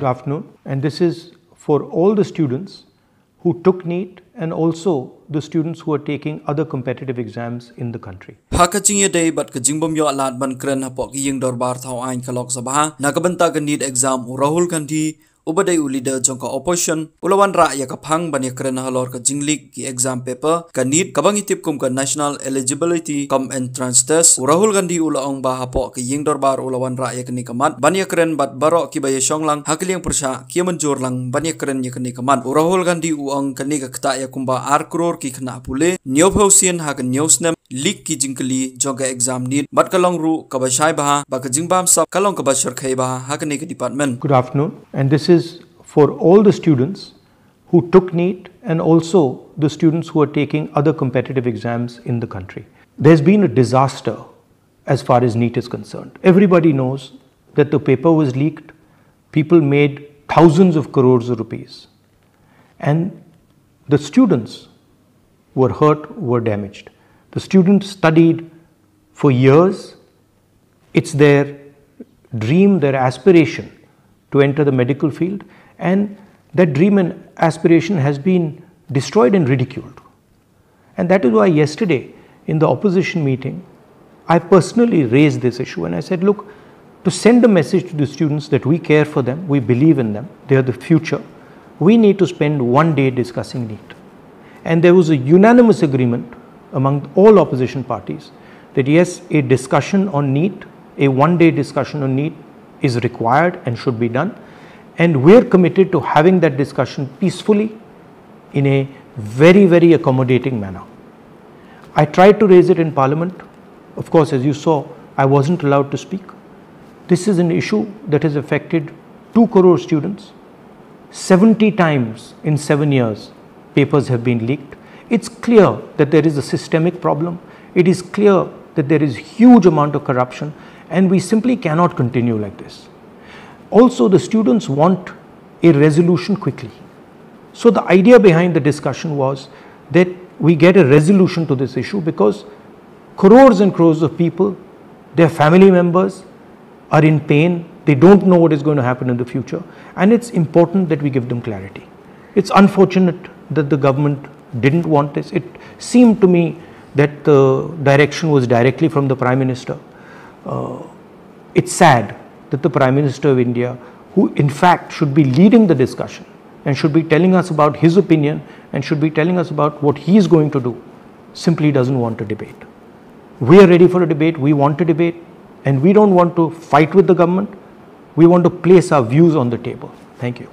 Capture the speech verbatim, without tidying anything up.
Good afternoon, and this is for all the students who took NEET and also the students who are taking other competitive exams in the country. Ha ka jingïadei bad ka jingbym ïoh lad ban kren hapoh ka ïing dorbar thaw aiñ ka Lok Sabha na ka bynta ka NEET exam, u Rahul Gandhi, uba dei u leader jong ka opposition, u la wanrah ïa ka phang ban ïakren halor ka jingleak ki exam paper ka NEET, kaba ngi tip kum ka National Eligibility cum Entrance Test. U Rahul Gandhi u la ong ba hapoh ka ïing dorbar u la wanrah ïa kane ka mat ban ïakren bad baroh kiba ïashong lang ha ka liang pyrshah ki ïamynjur lang ban ïakren ïa kane ka mat. U Rahul Gandhi u ong kane ka ktah ïa kumba ar klur ki khynnah pule, hynñiewphew sien ha ka hynñiew snem, leak ki jingkylli jong ka exam NEET, bad ka long ruh kaba shai bha ba ka jingbamsap ka long kaba shyrkhei bha ha kane ka department. Good afternoon, and this is for all the students who took NEET and also the students who are taking other competitive exams in the country. There's been a disaster as far as NEET is concerned. Everybody knows that the paper was leaked, people made thousands of crores of rupees, and the students were hurt, were damaged. The students studied for years. It's their dream, their aspiration to enter the medical field, and that dream and aspiration has been destroyed and ridiculed. And that is why yesterday in the opposition meeting, I personally raised this issue and I said, look, to send a message to the students that we care for them, we believe in them, they are the future, we need to spend one day discussing NEET. And there was a unanimous agreement among all opposition parties that yes, a discussion on NEET, a one day discussion on NEET is required and should be done. And we're committed to having that discussion peacefully in a very, very accommodating manner. I tried to raise it in Parliament. Of course, as you saw, I wasn't allowed to speak. This is an issue that has affected two crore students. Seventy times in seven years, papers have been leaked. It's clear that there is a systemic problem. It is clear that there is huge amount of corruption, and we simply cannot continue like this. Also, the students want a resolution quickly. So the idea behind the discussion was that we get a resolution to this issue, because crores and crores of people, their family members are in pain. They don't know what is going to happen in the future, and it's important that we give them clarity. It's unfortunate that the government didn't want this. It seemed to me that the direction was directly from the Prime Minister. Uh, it's sad that the Prime Minister of India, who in fact should be leading the discussion and should be telling us about his opinion and should be telling us about what he is going to do, simply doesn't want to debate. We are ready for a debate, we want to debate, and we don't want to fight with the government. We want to place our views on the table. Thank you.